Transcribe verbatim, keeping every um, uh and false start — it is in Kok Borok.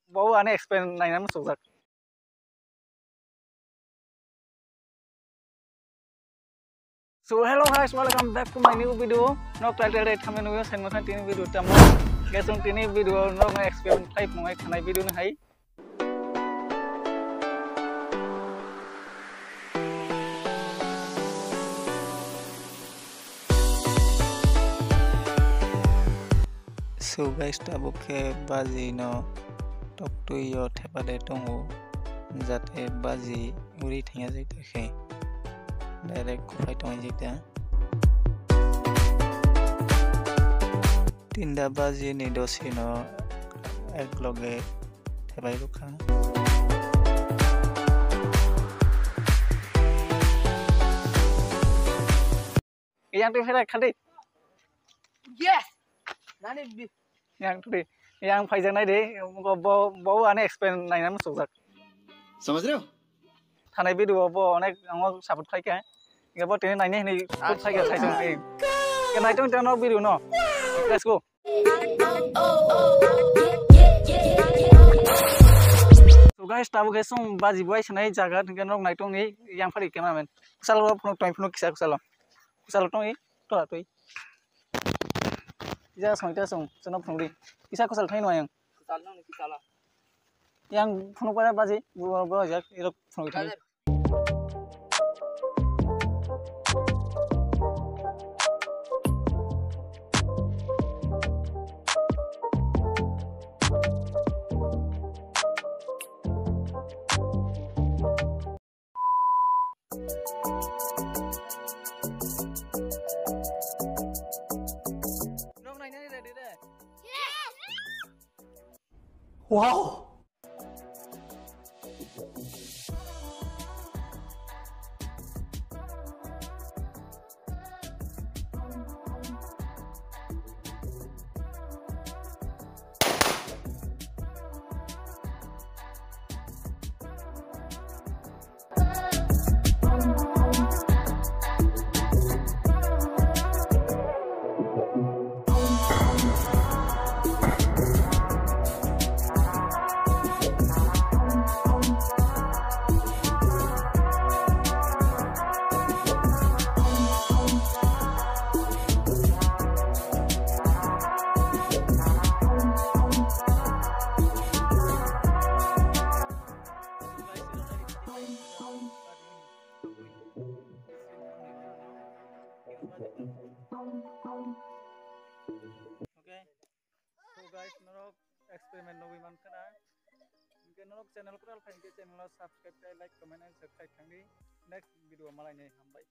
Bo ani explain naina muchungjak. So hello guys, welcome back to my new video. Nok title dai thamni nugwi sen mokhan tini video tamo. Guys, tini video nok explain khai phungai khanai video ni hai. So guys, tabuk khe baji no toktwi o thepa de tongo, jate baji uri thangya jai ta khe direct kuphai tongwi jai ta. Tinda baji ni dosi no ek loge thepai rwkha. Yang twi phai khadi. Yes. Nani bi. Yang twi. Yang phaijaknai de. Bo, bo, bo ani explain naina muchungjak. Samajh rahe ho? Thanai video bo onek ang support khai kha. Bo tini naini hini support khai kha, khai kha. Nai tong tong video no. Let's go. So guys, tabuk khe chwng baji bai sanai jaga, hwnkhe norok nai tong ni yang phari cameraman. Kwchalo phunuk tong phunuk kisa kwchalo. Kwchalo tong i tola twi. Kisa song ita song, chwngno phunuk di. Kisa kwchalo thai no yang. Kwchalo nang ni kwchalo. Yang phunuk bai baji, bo, bo jak, irok phunuk thai. Nok nainani ready de? Yes! Wow! Okay. So guys, norok experiment nugwi mankha na. Hwnkhe norok channel kwtal phai hwnkhe channel no subscribe khai, like, comment and share khai thangdi. Next video malai nai, hambai.